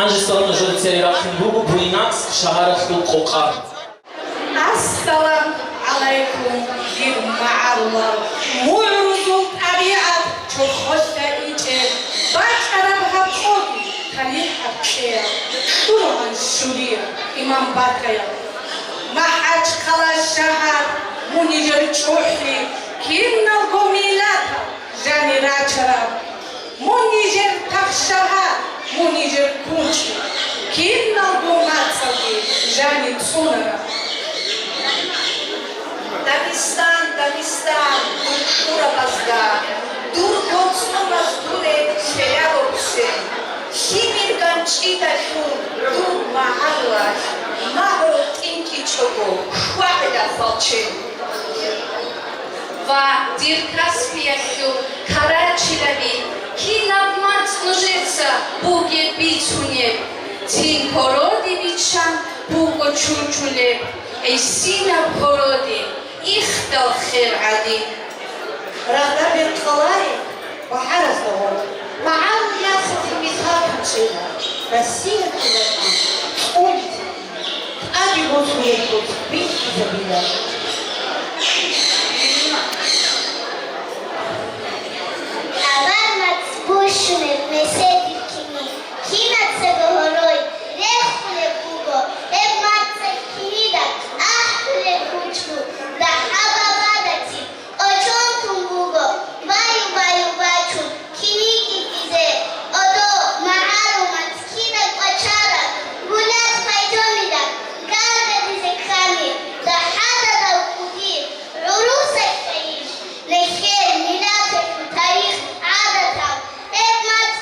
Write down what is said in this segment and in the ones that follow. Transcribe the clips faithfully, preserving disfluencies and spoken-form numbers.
Гьанже салам нужеда цере рахъин буго Буйнакск шагьаралъул къокъа. Ассалам гӀалайкум, дир магӀарулал, мугӀрузул тӀабигӀат чорхолъа ичӀел, бачӀараб гьаб къоги талихӀаб кьеял, дургъан щулиял, иман батаял. МахӀачхъала шагьар, мун нижер чӀухӀи, киналго миллатал жани рачараб. Мун нижер пахшагьар, мун нижер кучӀи, киналго мацӀалги жани цӀунараб. Дагъистан, Дагъистан, дур хурабазда, дур гоцӀнобаз дуреб лъеларо бусен. Лъимер ганчӀидалъун дур магӀарулалъ магӀу тӀинкӀичӀого хьвагӀила хвалчен. Ва дир Каспиялъул карачилаби, кинаб мацӀ нужеца бугеб бицунеб, цин гьороде биччан буго чучулеб, гӀисинаб гьороде ихдал хер гӀадин. Рагъда бекъалареб багьаразда гъоркь, магӀарул ясазул мисал тунчӀила, Россия кколаркьан цӀуница. ТӀаде босулеб буц бихьизабила. Абар мацӀ бущунеб меседил кини, кинацаго гьорой рехулеб буго, гьеб мацӀалъ кинида ахӀулеб гьучӀу, дагьаб гӀадатил очон тун буго, баю-баю бачун, киниги дизе, одо, магӀарул мацӀ кида кӀвачараб, гунат пайжомилаб, гаргадизе ккани, дагьададав кӀудир, гӀурусалъайищ, нехер, миллаталъул тарих, гӀадатал, гьеб мацӀ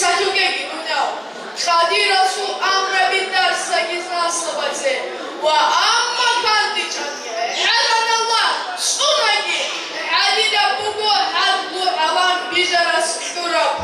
Сахьугеги дунял, Къадирасул амраби дарсаги наслабазе ва амма кантичӀанги гӀеланалла цӀунаги гӀадидаб буго гьардлу гӀалам бижарас кьураб.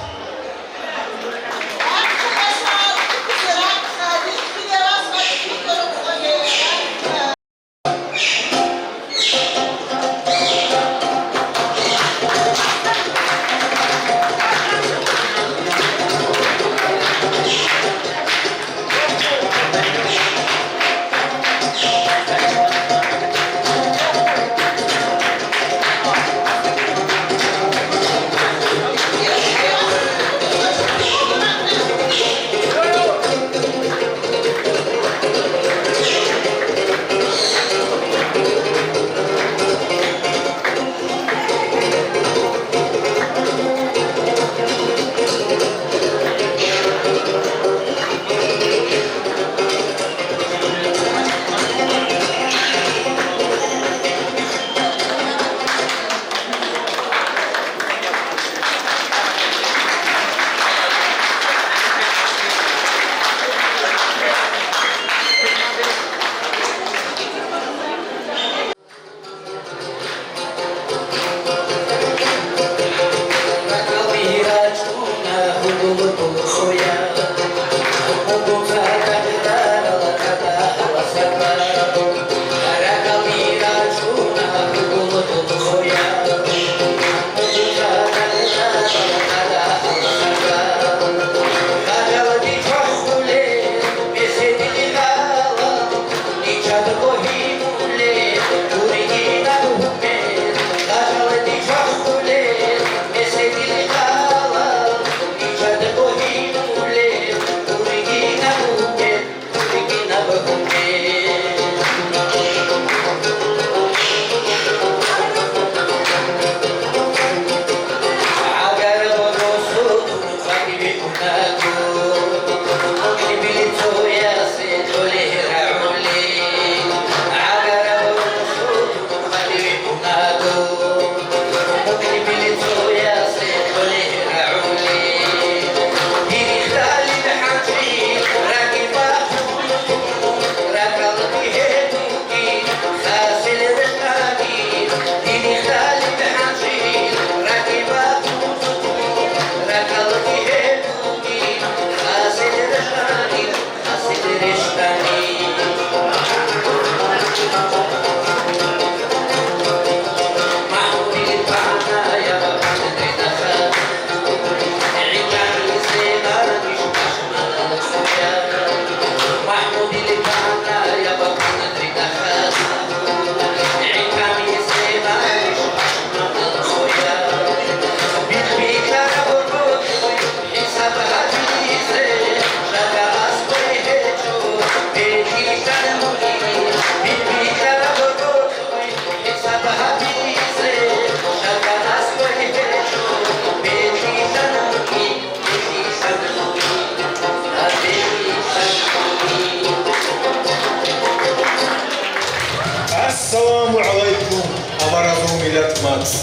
Ассаламу гӀалайкум, аваразул миллат мацӀ!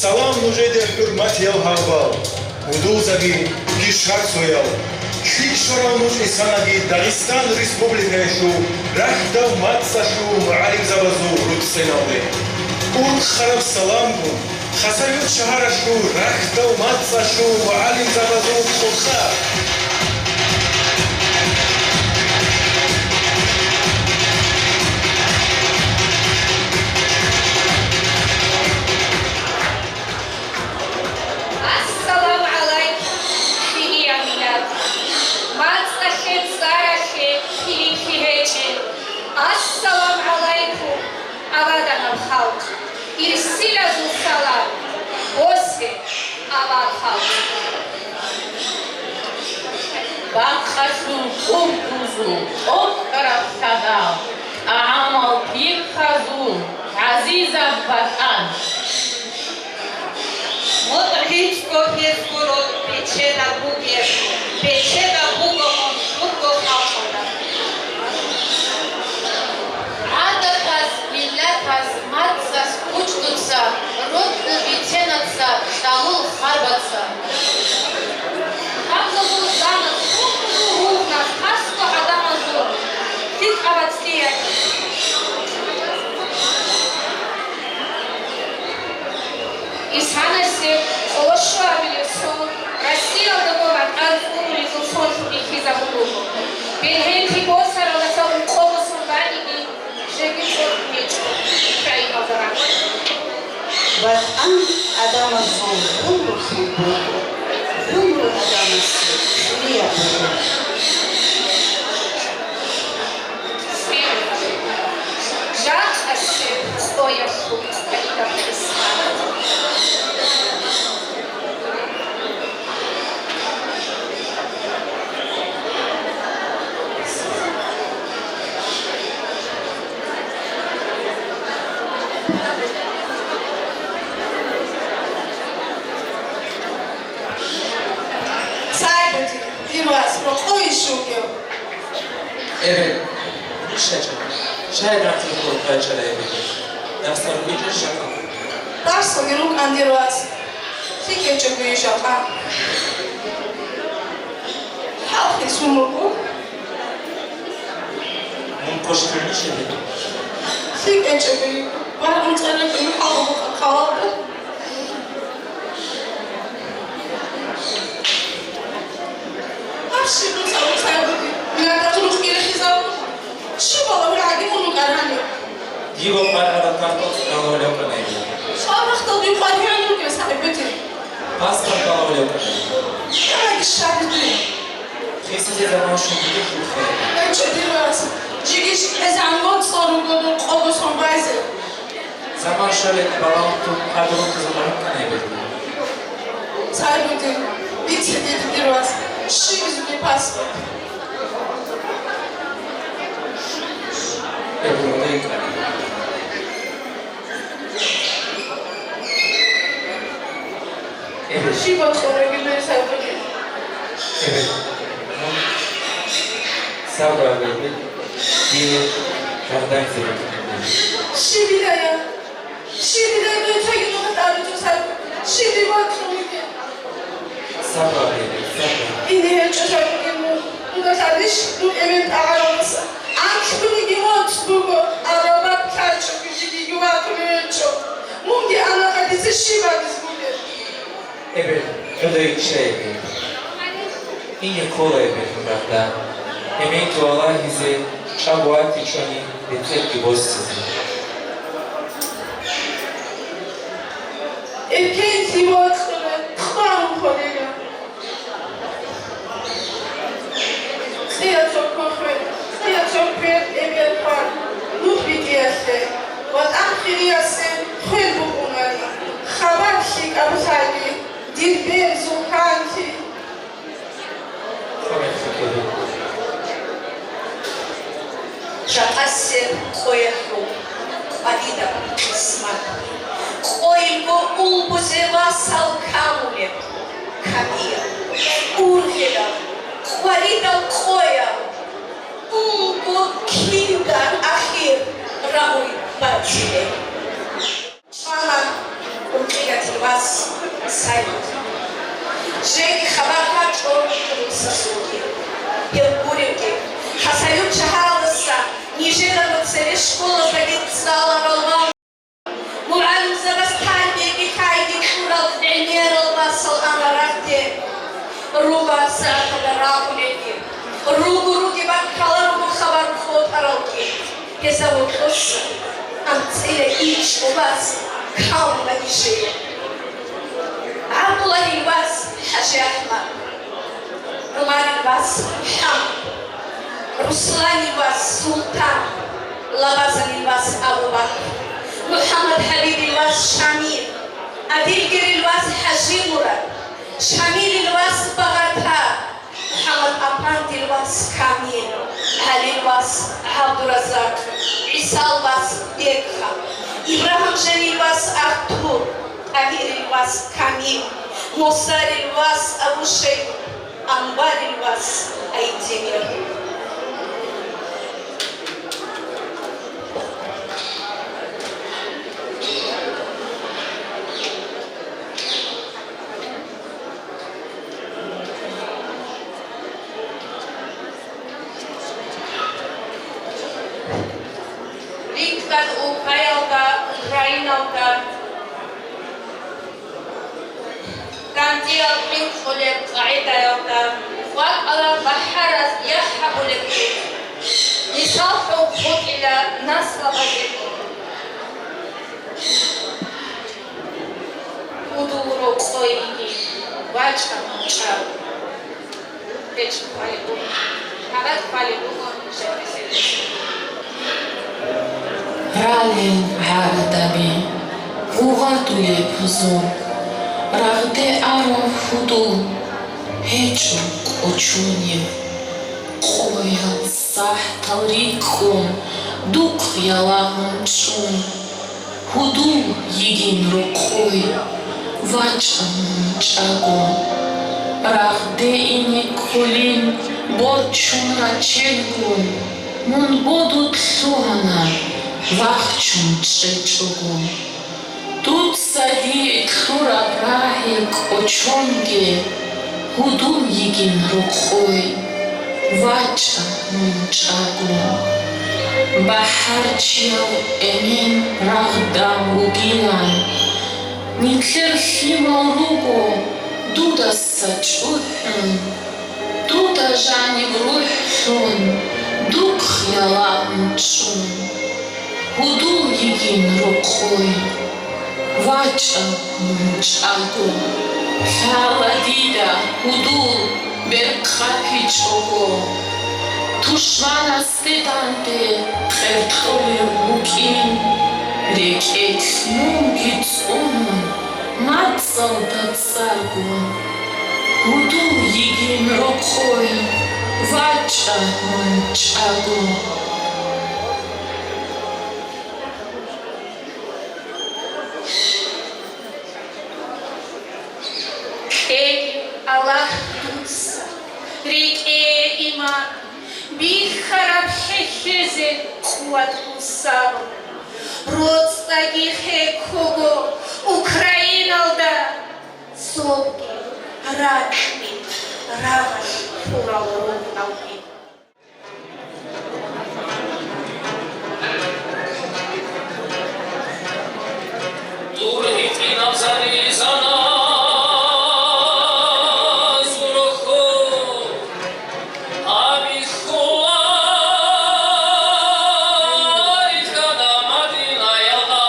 Салам нужеде, хӀурматиял гьалбал, гьудулзаби, кишарцоял! ЛъикӀ щварал нуж инсанаби Дагъистан Республикаялъул рахьдал мацӀалъул мугӀалимзабазул рутӀцӀеналде! Урхъараб саламгун, Хасавюрт шагьаралъул рахьдал мацӀалъул мугӀалимзабазул къокъа. Ассаламу гӀалайкум, хириял миллат! МацӀалъе, цӀаралъе киликлъи гьечӀел. Ассаламу гӀалайкум, аваданал халкъ! Ирсилазул салам, босе, авар халкъ! Бакъалъул кӀуркӀузул тӀокӀкӀараб лъадал, тӀагӀамал пихъазул гӀазизаб ватӀан! Мун гьечӀго гьезго рокъ беченаб бугеб, беченаб буго мун журго халкъалда. ГӀадатаз, миллатаз, мацӀаз, кучӀдуца, рокьул биценаца, лъалул харбаца. Гьабго Адамасул гӀумру лъил буго, гӀумру Адамасул лъияб буго. Жакъасеб цӀояб хутӀ кьадаб къисмат. Цайбуги, дир вас, рокъой иш вугев? Эбел, ниж щачӀо. Щай нахъе хурхъайчӀара эбел? Дарсар кӀвечӀел жакъа? Дарсалги рукӀан, дир вас. ЛъикӀ гьечӀого жакъа. ХӀалхьи сумуго. Мун къоштурни щеби? ЛъикӀ гьечӀого, баргӀун цӀаракӀи хӀалбукъа калалда. Аб щиб нуца уцайбуги, минаталъ рухӀги рехизабун. Щиб балагьун гӀаги мун вукӀарани? Диго къваргӀараб картоф балагьулев кӀанайги. Шабрахъдал див къваргӀиан вугев, СагӀидбутӀи? Паспорт балагьулев кӀанайги. Гьаги шабиди. Хисизе заман щугиги хурхе. ГьечӀо, дир вас, жиги гӀезегӀан цӀар руго дун къого сон байзе. Заман щвалеб балагьун тун къадруги заман кӀанай бетӀ. СагӀидбутӀи, бице дида, дир вас, щиб изуги паспорт. Эбел. Щиб бокьараб бугеб, СагӀидбутӀи? Эбел. Сабрабе, дие жагьдайзе. Щиб дидая? Щиб дидая, дуе цоги нухалъ абичӀо, СагӀидбутӀи? Щиб дие бокьун бугеб? Сабрабе, сабра. Ине гьечӀо, СагӀидбутӀи, мун. Нухалъ абищ, дун эмен тӀагӀаралдаса анлъгониги моцӀ буго, амма бакӀ лъачӀого жиги ватулев гьечӀо. Мунги ана, дица щиб абиз бугеб? Эбел, гӀодой чӀеги. Ине ккола эбел нухалда. Эмен тӀугьалагьизе, чӀаго ватичӀони, бецӀерги босизе. Эпенлъи вокьулел хъван хъолила. Цея цо кохве, цея цо квер эбел хван, нух битӀиялъе, ватӀан хириясе хвел букӀунани, хабар лъикӀаб лъаги, дир бер Зулканлъи. Жакъасеб къоялъул къваридаб къисмат. Къойилго улбузе васал камулеб, камиял, ургъелал, къваридал къоял, унго кида ахир рагьуй бацилеб. Чвана ункъилатил вас Сайгут. Жеги хабар гьачӀо русасулги. Гьеб гуревги, гьасаюр шагьаралдаса нижеда ва цере школаздаги цӀаларал ва мугӀалимзабаз тарбияги хайги кьурал гӀемерал васал ана рагьде. Руго сагӀаталда рагъулелги, руго-руги баккаларуго хабар хутӀаралги. Гьезда гьоркьоса анцӀила ичӀго вас калуна нижее. ГӀабдуллагьил вас ХӀажи АхӀмад, ГӀумарил вас МухӀаммад, Русланил вас Султан, Лабазанил вас Абу-Бакр, МухӀаммад ХӀабибил вас Шамил, Адилгерил вас ХӀажимурад, Шамилил вас Багъатар, МухӀаммад Апандил вас Камил, ГӀалил вас ГӀабдуразакъ, ГӀисал вас Бекхан, Ибрагьимжанил вас Артур, ТӀагьирил вас Камил, Мусарил вас Абушейх, Анварил вас Айдемир. РикӀкӀад Украиналда, Украиналда, кантиял хӀинкъулеб къагӀидаялда къвакӀалаб бахӀараз яхӀ гьабулеб буго. Мисал хӀуб букӀила наслабазего. Къойги вачӀа мунчӀа. ГьечӀо хъвалеб буго, гьаракь хъвалеб буго жакъасеб. Ралел гӀарадаби, гъугъа дулеб зун, рагъде арав гьудул, гьечӀо кӀочонеб. Къоял сахӀтал рикӀкӀун, духъ ялагьун чӀун. Гьудул йигин рокъой, вачӀа мун чӀаго. Рагъде ине кколин борчун рачелгун, мун бодулъ лъугьана, вахчун чӀечӀого. Дуца дие кьураб рагӀи кӀочонге, гьудул йигин рокъой. ВачӀа мун чӀаго. БахӀарчияв Эмен рагъдав вугилан, нилъер лъимал руго дудаса чӀухӀун, дуда жаниб рухӀлъун, духъ ялагьун чӀун. Гьудул йигин рокъой, вачӀа мун чӀаго. Лъала дида гьудул берхъапичӀого. Тушманасде данде къеркьолев вукӀин, рекӀелъ мунги цӀунун, мацӀалда цӀаргун. Гьудул йигин рокъой, вачӀа мун чӀаго. КьеӀ, Аллагь, дуца рекӀее иман, бихьараб хӀехьезе къуват буссаро. РоцӀцӀаги хӀеккого Украиналда, цогги ракьги рагъалъ хурал рогьалги. Дур гьитӀинаб зани-заназул рохьо гьабихьуларищ Мадинаялда.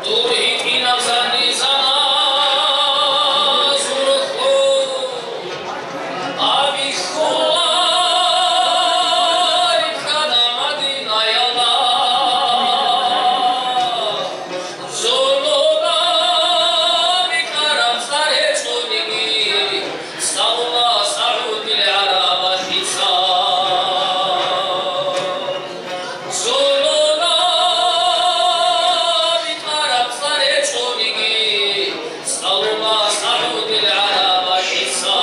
Дур гьитӀинаб зани-заназул рохьо гьабихьуларищ Мадинаялда. Зулума бикьараб цӀар гьечӀониги, цӀалула СагӀудил ГӀарабалъица. Зулума бикьараб цӀар гьечӀониги, цӀалула СагӀудил ГӀарабалъица.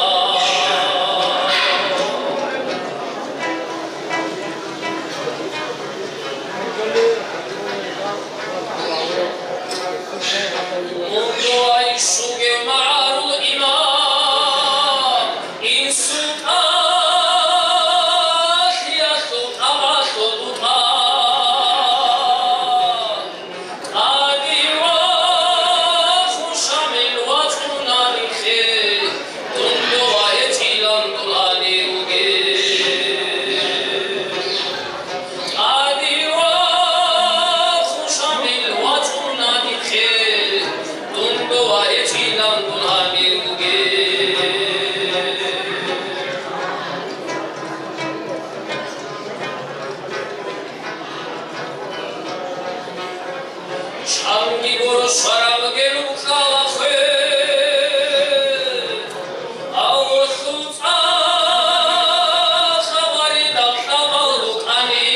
Мунго айщуге магӀарул имам, инсул тӀалъиялъул тӀамалъул бутӀа. Къади ва Хушамил вацӀуна нилъе, дунго ва гьечӀилан дун гьанив вугев. Къади ва Хушамил вацӀуна нилъе, дунго ва гьечӀилан дун гьанив вугев. Чанги гуро швараб гел укьала хвел, авлу цӀа хабаридал лъабал рукӀани.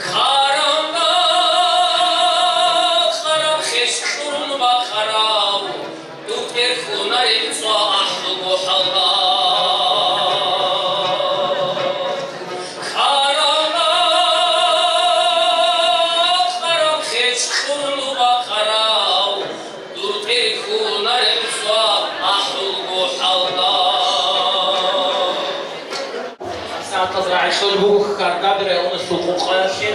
Карамда хараб хес кьурун бахъарав, дур тӀерхьунареб цӀва ахӀулго хӀалда. Карамда хараб хес кьурун бахъарав, дур тӀерхьунареб цӀва ахӀулго хӀалда. СагӀатаз рагӀи щолеб буго хьаргаб районалъул къукъаялъе.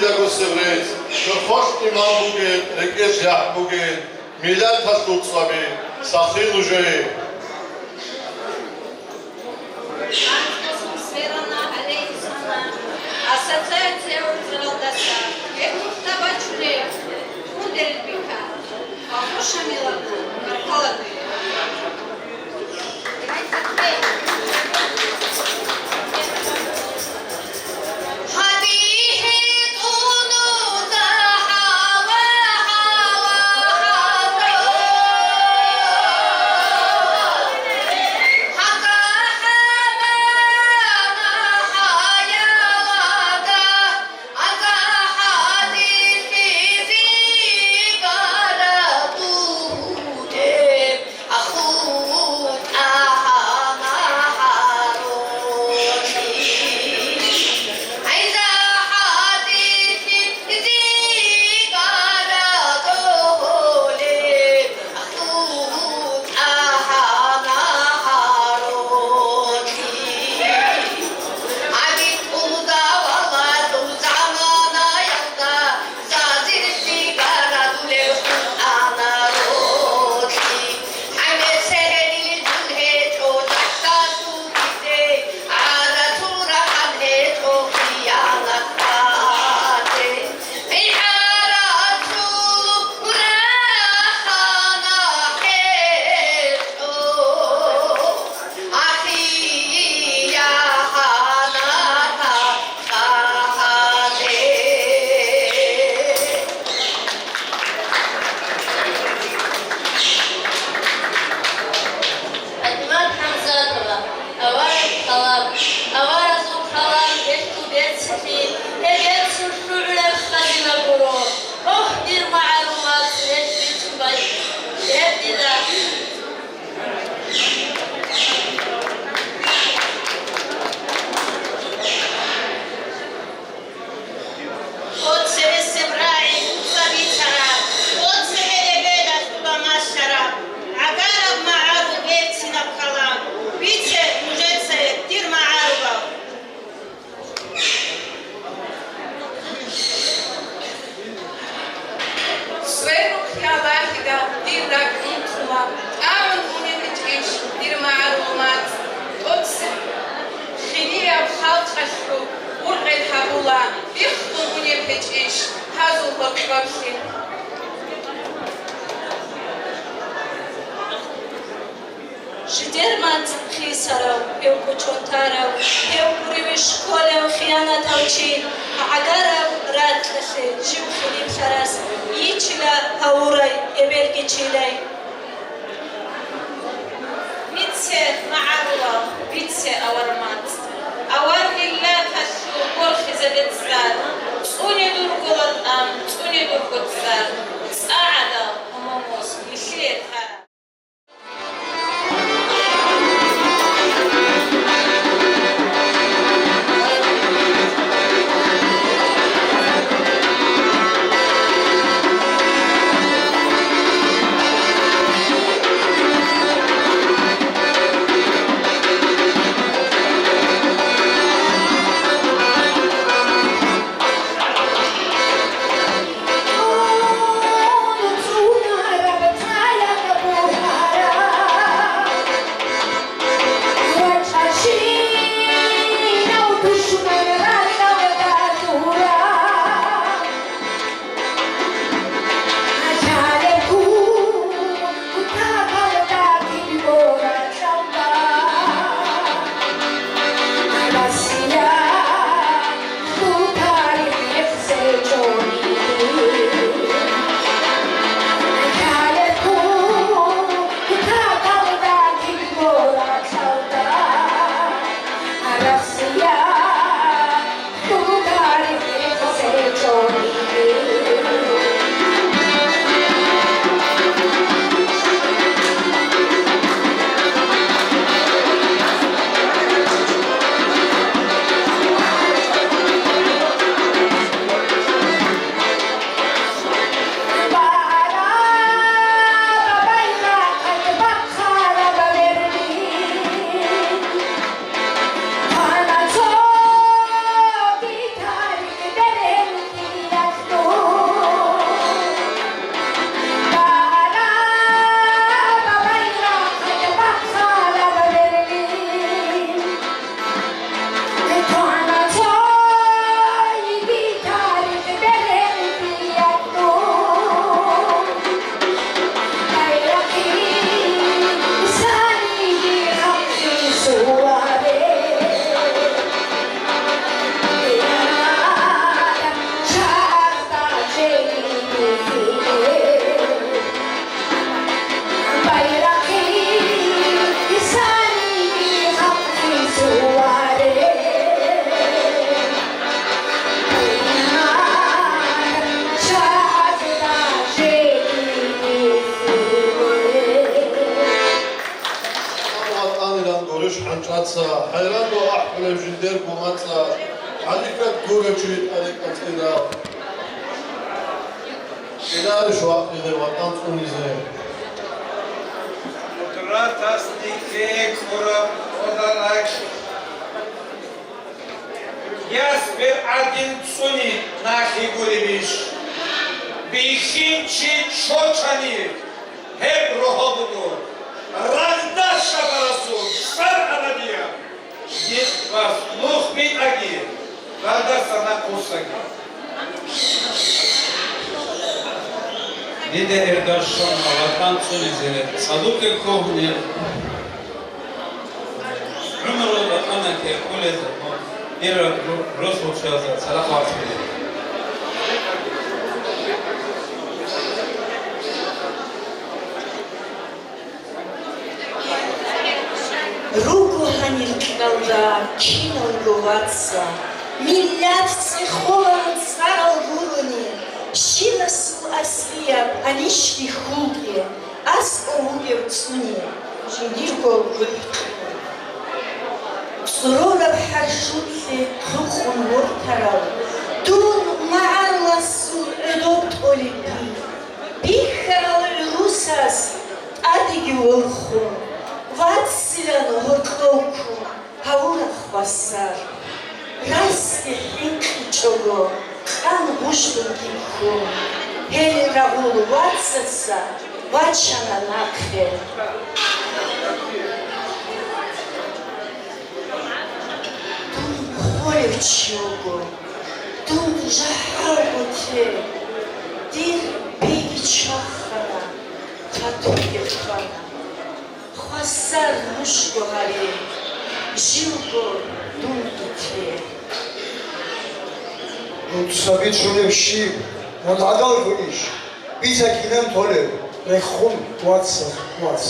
Дагъустан рецц, нухалъ иман бугел, рекӀелъ яхӀ бугел, миллаталъул цӀаби, сахлъи нужее! Ассоциация гӀурцӀаралдаса гьеб нухда бачунеб, кӀудерил бикан, Ахуша Милана, Баркаладе. ПатӀимат ХӀамзатова, «Авараг калам». Аваразул калам гьелъул берцинлъи, гьеб берцин лъугӀулеб хазина гуро. Ох, дир магӀарул мацӀ, гьелъ бицун бай-, гьеб дида. Цебесеб рагӀи, цо бицараб, цебе эбелалъула машараб, гӀагараб магӀарул берцинаб калам, бице нужеца, дир магӀарулал. Сверухъ я лагьида, дир ракӀ унтула, тӀамун унеб гьечӀищ, дир магӀарул мацӀ, тӀоцебе хилияб халкъалъул ургъел гьабула, биххун унеб гьечӀищ гьазул гьоркьоблъи. Жидер мацӀ хисарав, гьев кочон тарав, гьев гуревищ кколев хиянатав чи, гӀагарав ракьалъе жив хилиплъарас йичила гьавурай эбелги чилай. Бице, магӀарулал, бице, авар мацӀ. Авар миллаталъул борхизе бецӀар, цӀуне дурго ватӀан, цӀуне дурго цӀар, цӀа гӀадал умумус нилъее тараб. ХӀайранго ахӀулеб жиндирго мацӀа, хӀалихьат гурев чи тӀарикъат кьидал. Кьидарищ вакъизе ва кӀанцӀунизе? Къудратасде ккураб кӀодолъи. Яс бер гӀадин цӀуни нахъе гуребищ? Бихьинчи чочани гьеб рогьо буго, рагъда шабарасул цӀар гӀарадияб. Дихъ вас нух битӀаги, гьадаса нахъусаги. Дида ирдаршон ва ватӀан цӀунизе цӀалуге ккогьунел. ГӀумру ватӀанаке кколел ирра ру-, росулчазда цадахъ вацлъи. Руго гьанир кьалда киналго вацал, миллат цӀехолан цӀарал гурони, щивасул аслияб анищ бихьулги, аскӀов вугев цӀуни, жиндирго гурхӀ. ЦӀурураб хӀаржулъе хъулухъун вортарав, дун магӀаруласул гӀодоб тӀолеб би. Бихьарал гӀурусаз тӀадеги вохун, вацилан гьоркьов ккун гьавураб хвасар. Расги хӀинкъичӀого, къан гъужлъунги ккун, гьел рагъул вацаца вачана нахъе. Дун холев чи вуго, дун жагьалго те, дир беги чвахана, хъатуге хвана. Хвасар нужго гьаре, живго дунги те. Дуца бичунеб щиб, мун гӀадалго иш, бица кинан толеб, рехун вацал вац.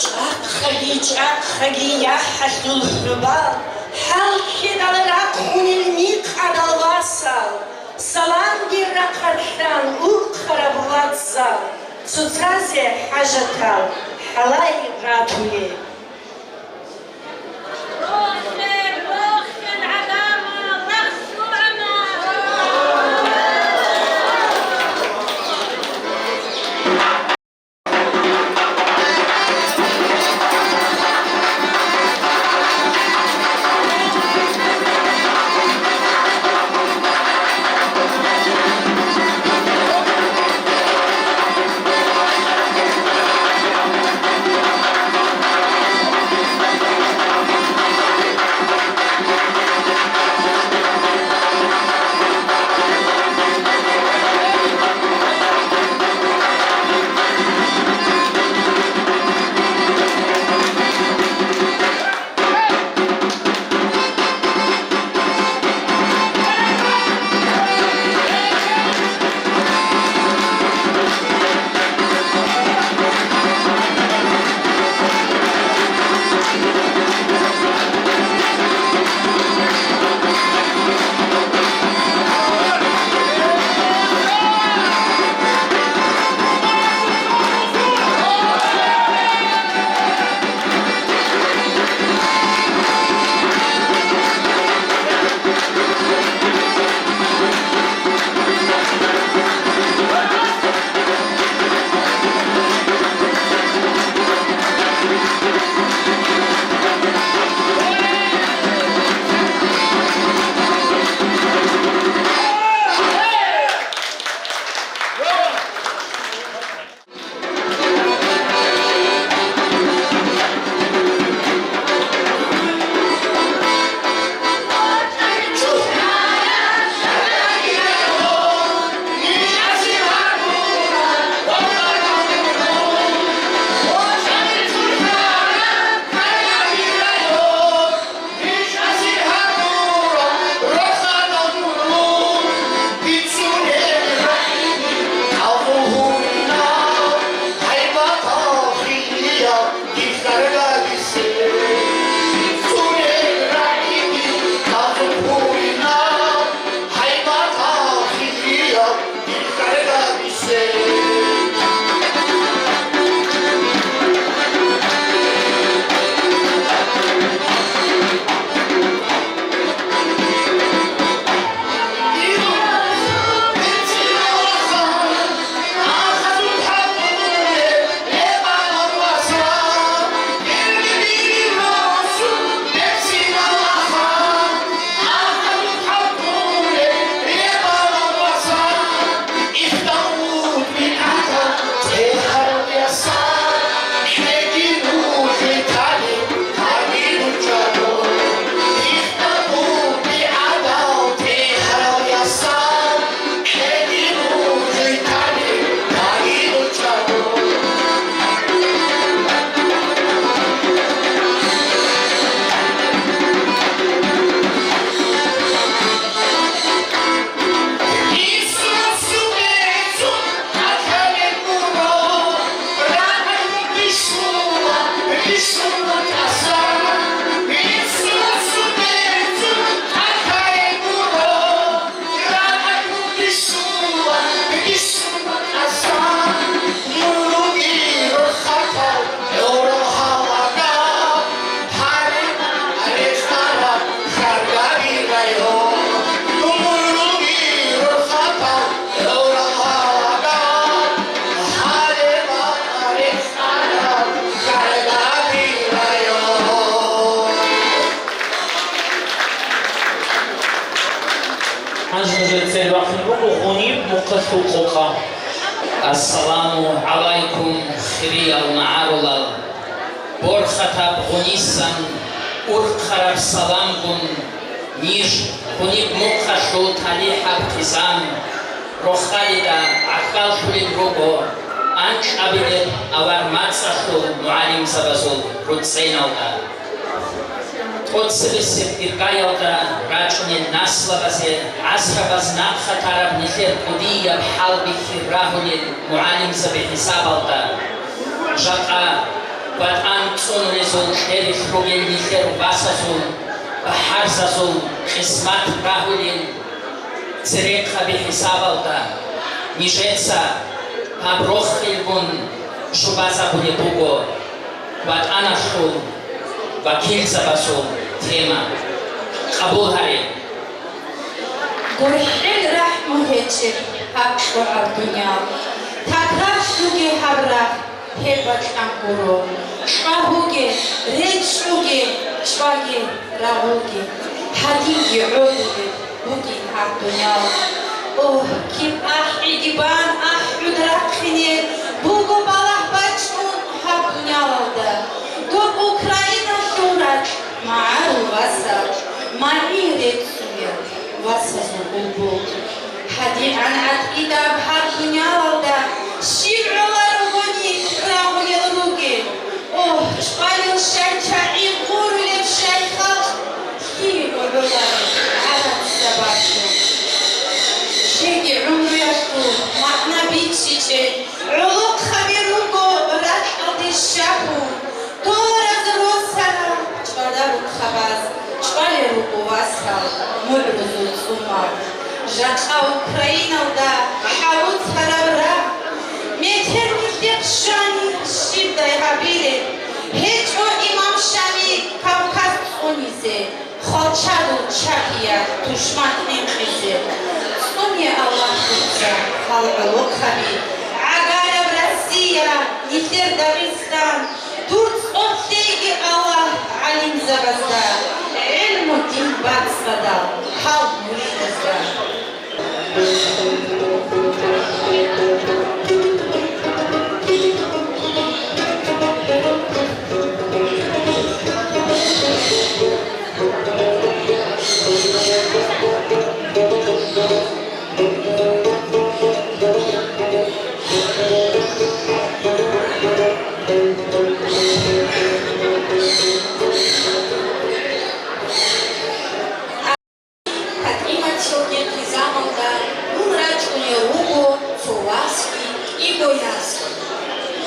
ЧӀахъаги, чӀахъаги, яхӀалъул хӀубал, хӀалхьидал рахъунел микъадал васал, саламги рахъалъан урхъараб вацал, цоцазе хӀажатал хӀалай ратулел. Гьанже нужер цере вахъун буго гъуниб мухъалъул къокъа. Ассаламу гӀалайкум, хириял магӀарулал! Борхатаб гъунисан урхъараб саламгун, ниж гъуниб мухъалъул талихӀаб хъизан, рохалида гӀахьаллъулел руго анкьабилеб авар мацӀалъул мугӀалимзабазул руцӀцӀеналда. ТӀоцебесеб иргаялда рачӀунел наслабазе, гӀасрабаз нахъа тараб нилъер кӀудияб хӀалбихьи рагьулел мугӀалимзаби хӀисабалда, жакъа ВатӀан цӀунулезул кьерилъ ругел нилъер васазул, бахӀарзазул къисмат рагьулел церехъаби хӀисабалда, нижеца гьаб рохелгун щубазабулеб буго ВатӀаналъул вакилзабазул тема. Къабул гьаре. ГурхӀел рахӀму гьечӀеб гьаб чӀвагӀаб дуниял, такрарлъуге гьаб рагъ, гьеб бакьан гуро. ЧӀвагьуге, речӀчӀуге, чӀваге, рагъуге, гьадинги гӀодулеб бугин гьаб дуниял. О, киб ахӀиги бан ахӀун рахъине буго балагь бачӀун гьаб дуниялалда. Доб Украиналъул ракь, магӀарул васал, магӀи реццулел васазул гӀоло. ГьадигӀан гӀатӀидаб гьаб дуниялалда щиб гӀоларогони рагъулел ругел. О, чӀвалел щай чагӀи, гъурулеб щай халкъ, лъие гӀолареб гӀарац сабаблъун. Щайги гӀумруялъул магӀна бичӀчӀичӀел гӀолохъаби руго ракьалде щапун, толараз росарал чӀвадарухъабаз чӀвалел руго васал, мугӀрузул цӀумал. Жакъа Украиналда гьаруцараб рагъ, метер нилъехъ щвани щибдай гьабилеб, гьечӀо имам Шамил Кавказ цӀунизе, хвалчадул чапиялъ тушман хӀинкъизе. ЦӀуне Аллагь дуца гьал гӀолохъаби, гӀагараб Россия, нилъер Дагъистан, дур цӀоб лъейги Аллагь гӀалимзабазда, гӀилму дин бацӀцӀадал гьал муридазда. ПатӀиматилги хъизамалда мун рачӀунев вуго цо васги кӀиго ясги.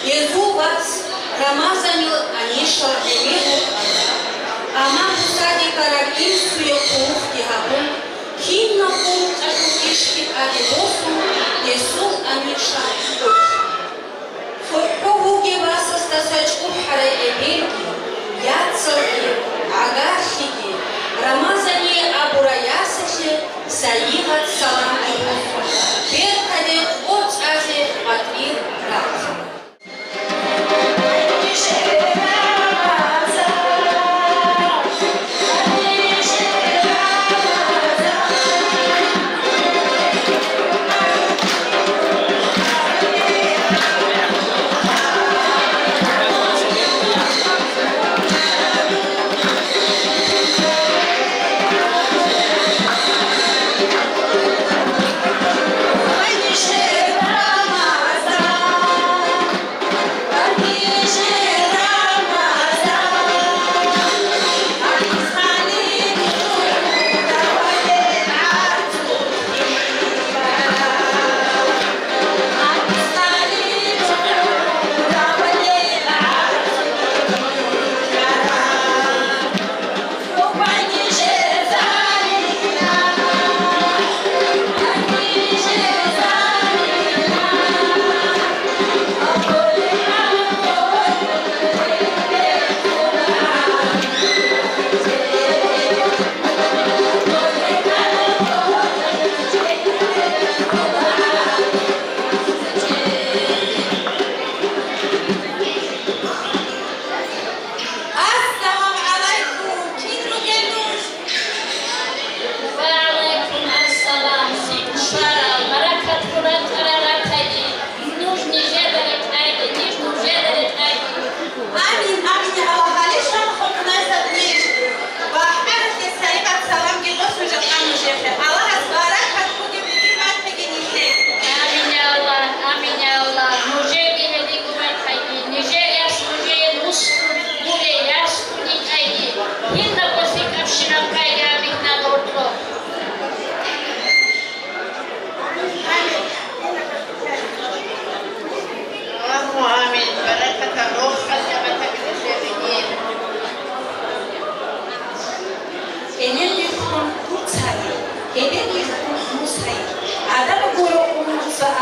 Гьезул вас Рамазанил гьанишал гӀемер вукӀана, амма бусаде ккараб инсуе хъулухъги гьабун, кинабго рукъалъул ишги тӀаде босун, гьесул гьанишал гӀурлъана. ХӀухӀу вугев васасдаса чӀухӀарай эбелги, яцалги, гӀагарлъиги, Рамазание абурай ясалъе сайигъат саламги босун, бертаде къо цӀазе къватӀир рахъана.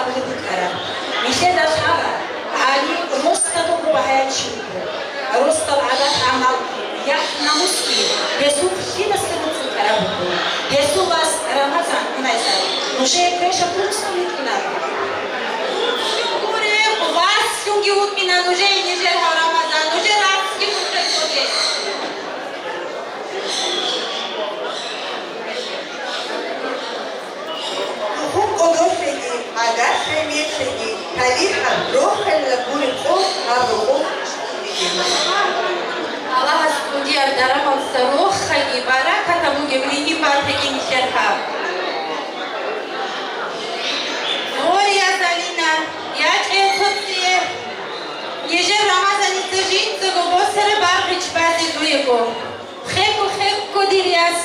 Нилъеда лъала, гӀалим росдал руго багьаяб чи вуго. Росдал гӀадат-гӀамал, яхӀ-намусги гьесул лъимасе цӀикӀкӀараб буго. Гьесул вас Рамазан Гьунайсар нужее квешаб рукӀцӀун вукӀина. Гуреб, васлъунги вукӀина нужее нижер гьав Рамазан, нужер рацги хутӀе. Хъуб кӀодолъеги, гӀагарлъи мерлъиги, талихӀаб рохел гуреб къо гьаб рокъов. Аллагьас кӀудияр дарамалдаса рохаги баракатаб бугеб ригьин батаги нилъер гьаб. Гъория Залина, якье цоцӀие, нижер Рамазаница жинцаго босараб баргъич базе дуего. Хекко, хекко, дир яс.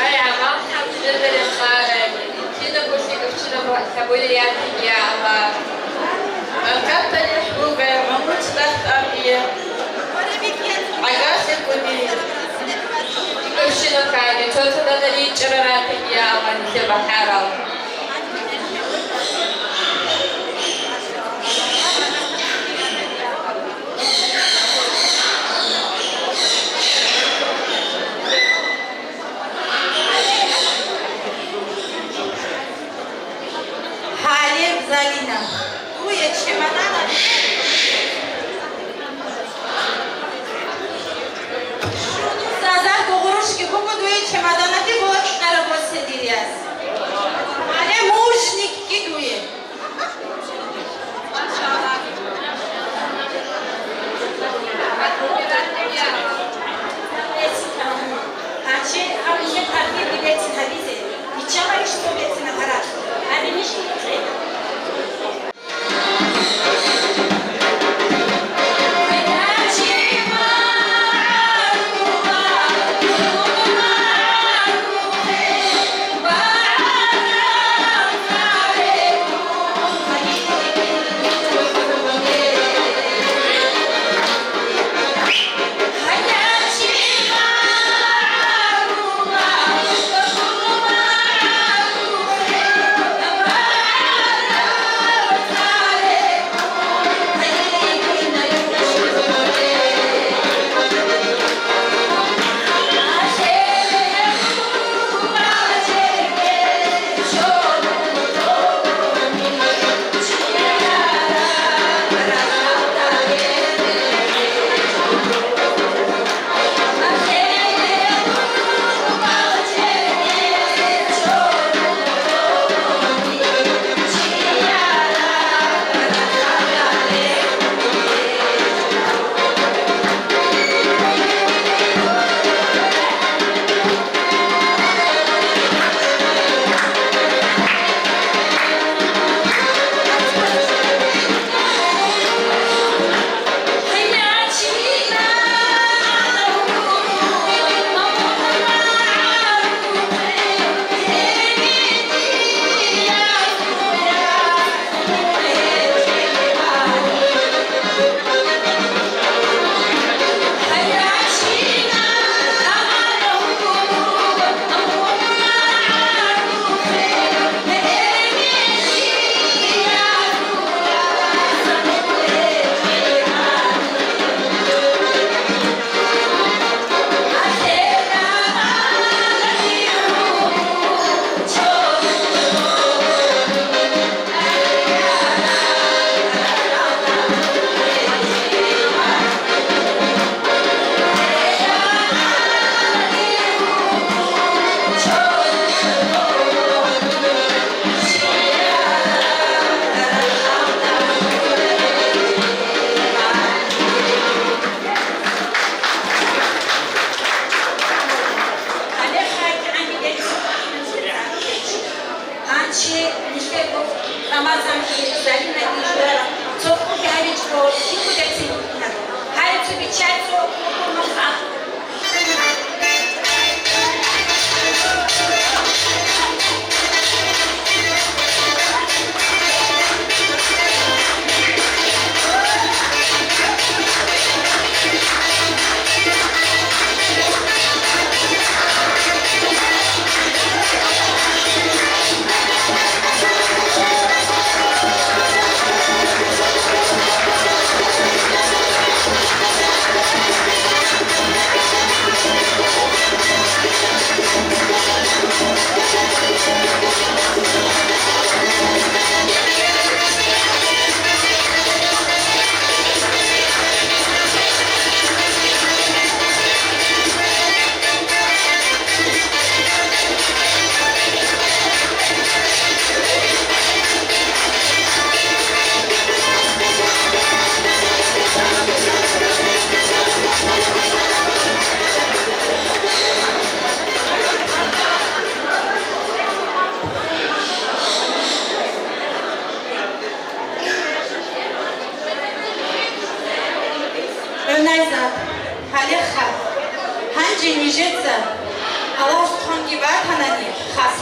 Ай, гӀамал хӀамдулиллагь, рехарай. Кидаго лъикӀаб чураб лъабули ятиги, я Аллагь. Баркаталихъ бугай, гӀумруц бахт абие. ГӀагарлъи кӀуди. ЛъикӀабщинаб каги, цоцазда ричӀчӀараб ратиги, я Аллагь, нилъер бахӀарал. Гьалеб, Залина, дуе чемоданаб шуну зазарго гъурущги буго, дуе чемоданаде бокьараб босе, дир яс. Гьале мужникги дуе. Гьанже гьаб нилъер тархибги берцин гьабизе, биччаларищ цо берцинаб гьаракь? Гьанже ниж гьикъе. Гьанже нилъего Рамазанги Залинаги журарал цо хъуги гьабичӀого, лъикӀ бугецин букӀинаро. Гьай, цо биччай, цо хъугун махъа.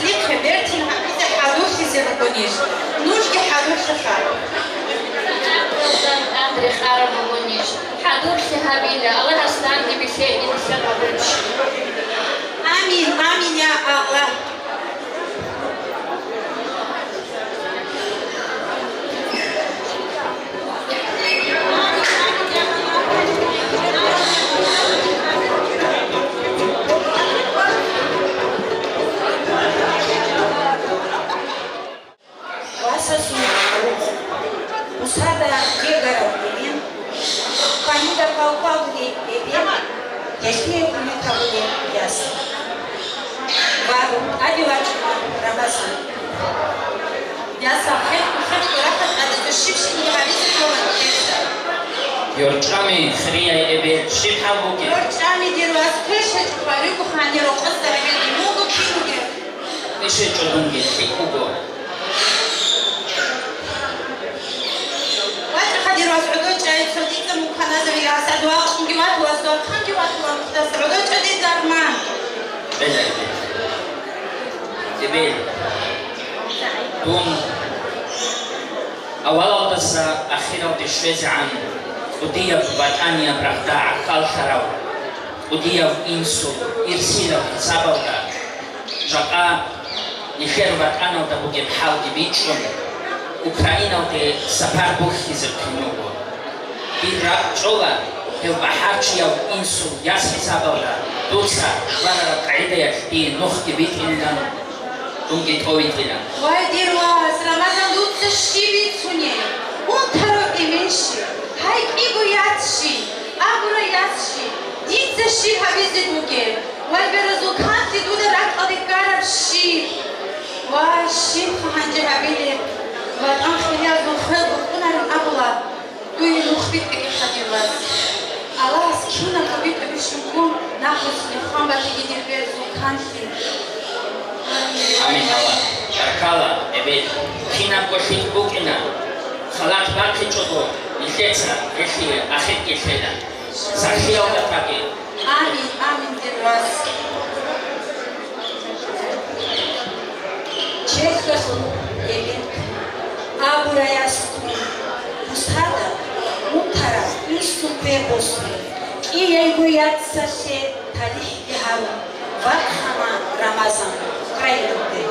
Лихъе бертин гьабизе хӀадурлъизе ругонищ? Нужги хӀадурлъиха. Рекъараб бугонищ? ХӀадурлъи гьабила, Аллагьас данде бихье, инсаб гьабурищ. Амин, амин, я Аллагь. Васасул рухӀ. Мусада ккегарав эмен, хванида хъалхъалги эбел, гьелъие кумек гьабулев яс. Ва тӀаде вачӀуна Рамазан. Ясал хӀехъо-хӀехъо рахъа тӀадезе щиб-щиб гьабизе ккола нилъеца. Йорчами, хирияй эбел, щиб хӀал бугеб? Йорчами, дир вас, квешачӀо хвариго хани рокъоса гьабиги муго кин бугеб? КвешачӀо дунги, лъикӀ буго. ВатӀа хадир вас гӀодов чӀай, цо дица муканазавила асад вахъунги вату вас вахъанги вату вахъдас гӀодов чӀаде дарман. Эбел. Дун авалалдаса ахиралде щвезегӀан кӀудияб батӀанияб рагъда гӀахьаллъарав, кӀудияб инсул ирсилаб хӀисабалда, жакъа нилъер ватӀаналда бугеб хӀалги бичӀчӀун, Украиналде сапар бухьизе хъин буго. Дир ракӀ чӀола гьев бахӀарчияв инсул яс хӀисабалда дуца хварараб къагӀидаялъ дие нухги битӀинилан, дунги тӀовитӀила. Вай, дир вас, Рамазан, дуца щиб бицунеб? Унтарав эменщи, гьай кӀиго яцщи, абурай ясщи, дица щиб гьабизе бугеб? Вай, беразул канлъи дуда ракӀалде ккараб щиб? Вай, щибха гьанже гьабилеб? ВатӀан хириязул хвел букӀунарин абула. Дуе нух битӀеги хадивас. Аллагьас кинабго битӀубищинго нахъвуссине хъван батиги дир берзул канлъи. Амин, Аллагь. Баркала, эбел. Кинабго лъикӀ букӀина. Халат бахъичӀого нилъеца гьелъие ахирги лъела. Сахлъиялда таги. Амин, амин, дир вас. Чехьалъул гьебин абураясдун, бусада унтараб инсул квер босун, кӀияйго яцалъе талихӀги гьарун, вахъана Рамазан Украиналде.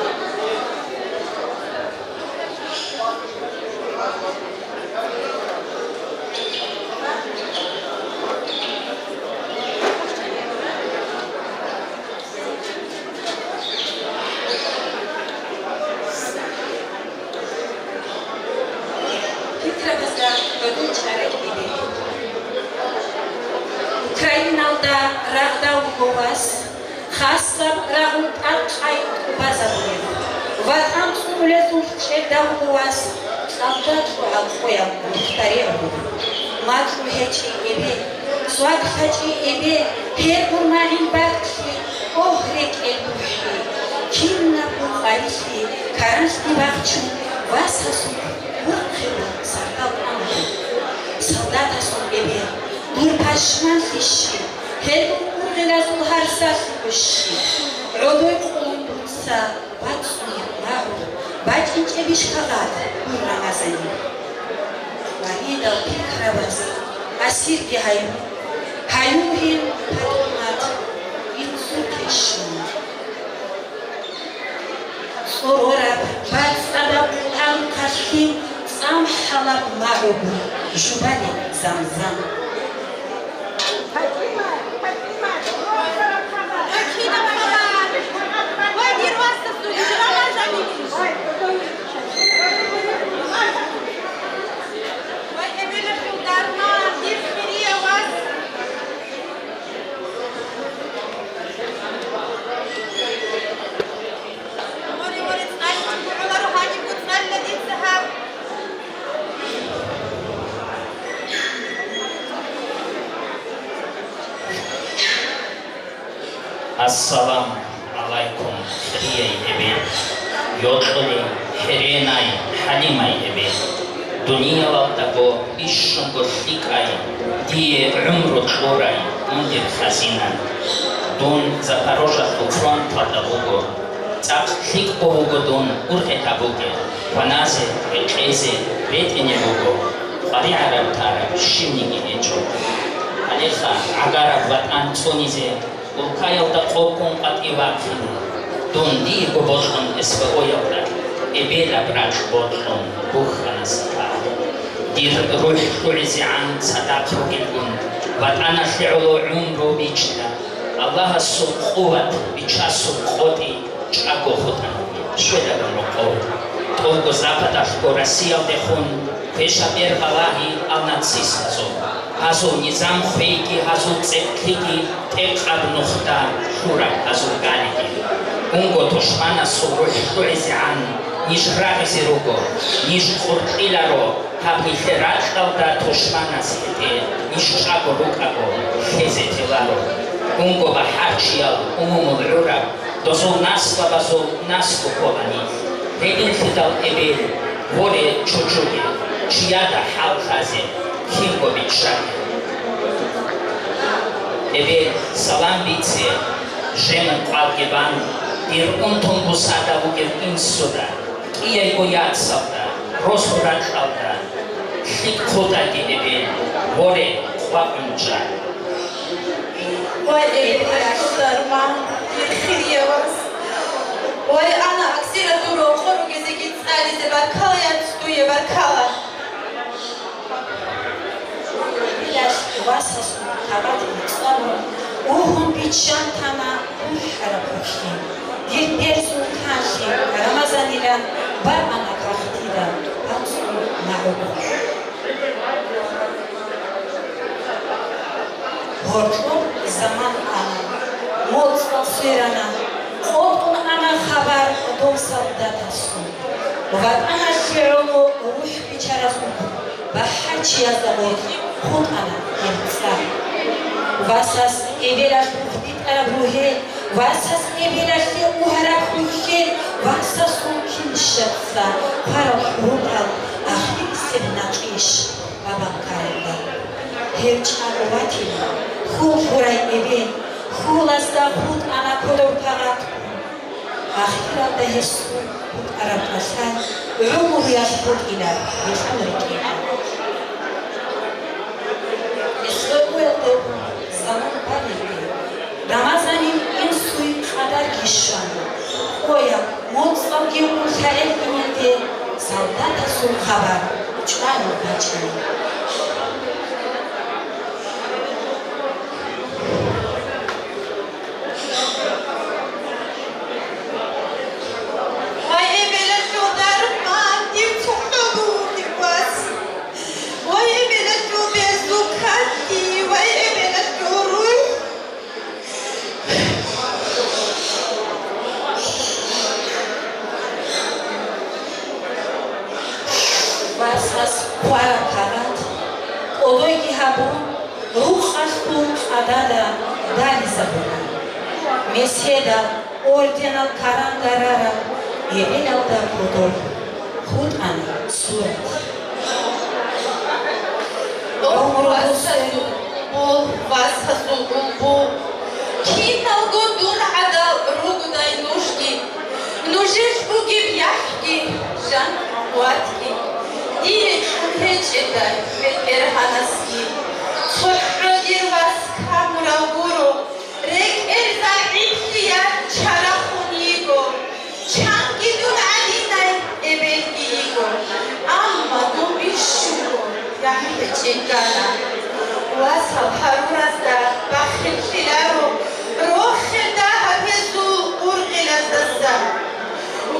Питрабазда додин чарай гьебе. Украиналда рагъда вуго вас, хасаб рагъул тӀадкъай тӀубазабулев, ватӀан цӀунулезул чӀеда вуго вас, цӀалда чӀугӀал къояб мухтарев вуго. МацӀу гьечӀей эбе, цвак лъачӀей эбе, гьеб гьурмагӀил бакӀлъи, огь рекӀел бухӀи, кинабго къварилъи каранлъги бахчун, васасул гьурхъеб сардал тӀамулеб. Солдатасул эбе, дур пашманлъищи, гьел дур ургъелазул гьарсалъи гущи, гӀодой къулун дуца бацӀцӀуни магӀу, бачӀинчӀебищ хабар дур Рамазани? Вагьидал пикрабаз асирги гьаюн, гьаюн гьел ПатӀимат инсул кешун. ЦӀорораб бацӀцӀадаб Къуръан хъалъи, цӀамхӀалаб магӀу жубани Замзам. Ассаламу гӀалайкум, хирияй эбел, йокьулей, хӀеренай, хӀалимай эбел. Дуниялалдаго бищунго лъикӀай, дие гӀумру кьурай, мун дир хазина. Дун Запорожьелъул фронталда вуго. ЦӀакъ лъикӀго вуго дун ургъел гьабуге, ваназе, гьекъезе ретӀине буго, къваригӀараб тараб щибниги гьечӀо. Гьалеха гӀагараб ватӀан цӀунизе, улкаялда къокъун къватӀив вахъине, дун диего бокьун эс бэ оялда, эбелаб ракь бокьун бухьана сахал. Дир рухӀ лъугӀизегӀан цадахъ ругелгун, ватӀаналъе гӀоло гӀумру бичила, Аллагьасул къуват, Бичасул къотӀи чӀаго хутӀана. Щвелаб рокъов, тӀолго Западалъго Россиялдехун квешаб бергьалагьи ал нацистазул, гьазул низам хвейги гьазул цӀекълъиги, тӀекъаб нухда лъураб гьазул галиги. Унго тушманасул рухӀ лъугӀизегӀан ниж рагъизе руго, ниж къуркъиларо, гьаб нилъер ракьалда тушманас гьетӀе, ниж чӀаго рукӀаго лъезе теларо. Унго бахӀарчиял умумул гӀураб, дозул наслабазул наслу ккола нилъ. Гьединлъидал эбел, воре чучуге, чияда хӀал лъазе, кинго биччаге. Эбел, салам бице, жемун кӀвалги бан, дир унтун бусада вугев инсуда, кӀияйго яцалда, росу ракьалда, лъикӀ хутӀаги эбел, воре, къвакӀун чӀа. Вай, эбел, дарман, дир хирияв вас! Вай, ана аксира дур рокъор ругезеги цӀализе баркала, яц, дуе баркала! Эбелалъ васасул хабар цӀалун, угьун биччан тана урхӀараб хӀухьлъи. Дир берзул канлъи Рамазанилан баана кагътида анцӀго магӀуба. Гьоркьоб заман ана, моцӀал сверана, къотӀун ана хабар дов солдатасул. ВатӀаналъе гӀоло рухӀ бичаразул бахӀарчиязда гъоркь хутӀана гьеб цӀар. Васас эбелалъ бух битӀараб ругьел, васас эбелалъе угьараб хӀухьел, васасул кинщаца хъварал хӀурупал ахирисеб накъиш бабанкаралда. Гьев чӀаго ватила, хьул хурай эбел, хьулазда хутӀана кодоб кагъат. Ахиралда гьесул хутӀараб кӀалъай гӀумруялъ хутӀила гьелъул рикӀкӀинал. Гьесул уялда заман балелги, Рамазанил инсуе къадарги щвана. Къоялъ, моцӀалги унлъагӀел инелде солдатасул хабар чӀванин бачӀана. Вай, эбелалъул дарман, дир цохӀо бугеб вас! Вай, эбелалъул берзул канлъи! Вай, эбелалъул рухӀ! Васас хъвараб кагъат кӀодойги гьабун, рукъалъул къадада дализабуна. Меседал, орденал каранда рараб эбелалда кодоб хутӀана сурат. О, гӀумру васасул бусел, булбул, васасул булбул, киналго дун гӀадал ругодай нужги, нужелъ бугеб яхӀги, жан-къуватги, дие кьун гьечӀедай БетӀергьанасги. ЦохӀо, дир вас, камурав гуро, рекӀел загӀиплъиялъ чарахун йиго. Чанги дун гӀадинай эбелги йиго, амма дун бищунго яхӀ гьечӀин гана. Васал гьаруразда бахиллъиларо, рохел дагьаб гьезул ургъилаздаса.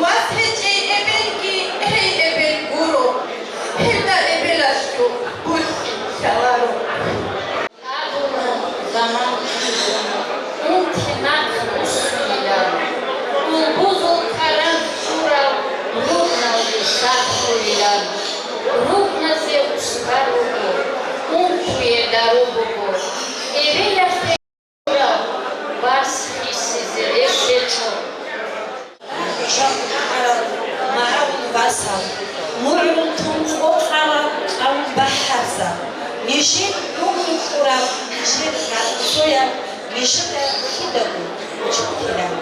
Вас гьечӀей эбелги, гьей эбел гуро, гьелда эбелалъул бухӀи лъаларо. Абуна заман кьижун, унти нахъ буссунилан, улбузул каран чурал рукъналде сахлъулилан. Рукъназе устар руго, унтуе дару буго, эбелалъе чурал барс хисизе рес гьечӀо. Жакъа ккарал магӀарул васал, мугӀрул тун къокъала кьавул бахӀарзал, нижер гӀумру кьурал, нижер рагӀусоял, нижеда кидаго чуртилан.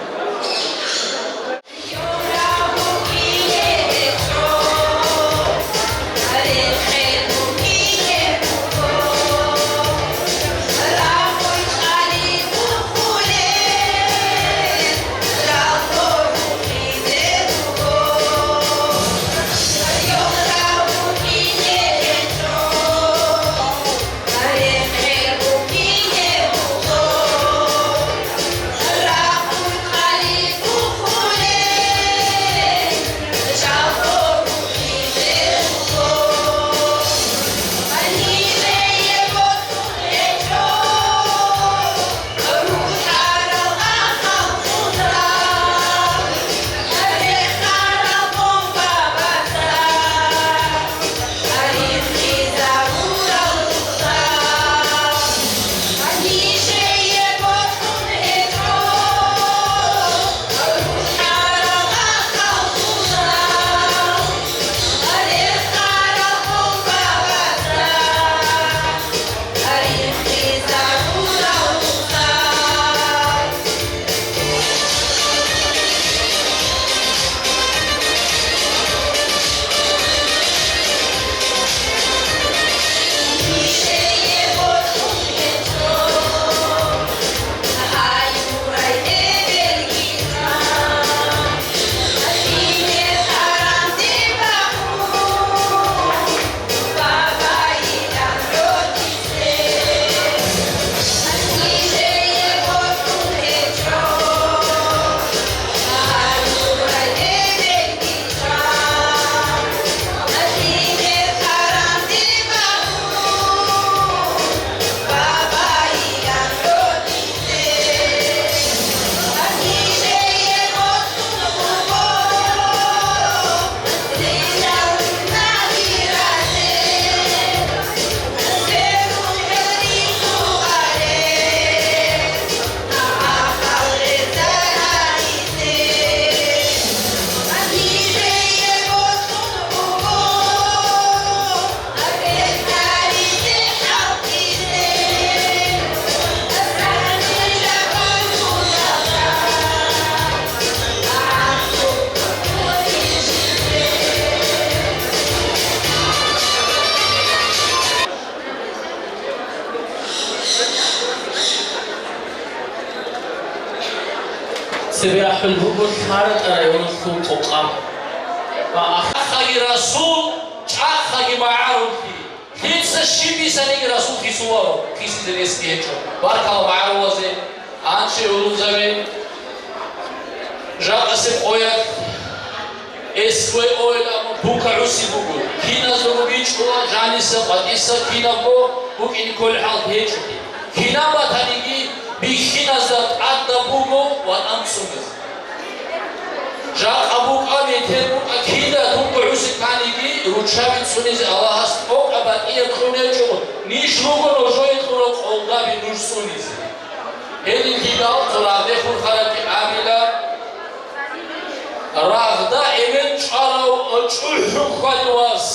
Цебе ахӀул буго ЛъаратӀа районалъул къокъаб. Ва ахахъаги расул, чӀахъаги магӀаруллъи, лъица щиб бисаниги расул хисуларо, хисизе ресги гьечӀо. Баркала магӀарулазе, анчи гӀурузаби, жакъасеб къоялъ эсве ойла бука гӀуси буго, киназдаго бичӀчӀула жаниса, къватӀиса, кинабго букӀине кколеб хӀал гьечӀоги. Кинаб батаниги бихьиназда тӀадаб буго ватӀан цӀунизе. Жакъа букӀа, метер букӀа, кида тункъо гӀуси кканиги, руччаби цӀунизе Аллагьас тӀокӀаб батӀияб кьун гьечӀо, ниж руго нужее кьурал къолдаби нуж цӀунизе. Гьединлъидал цо рагъде хурхарабги абила, рагъда эмен чӀварав чӀухӀу хьвадав вас,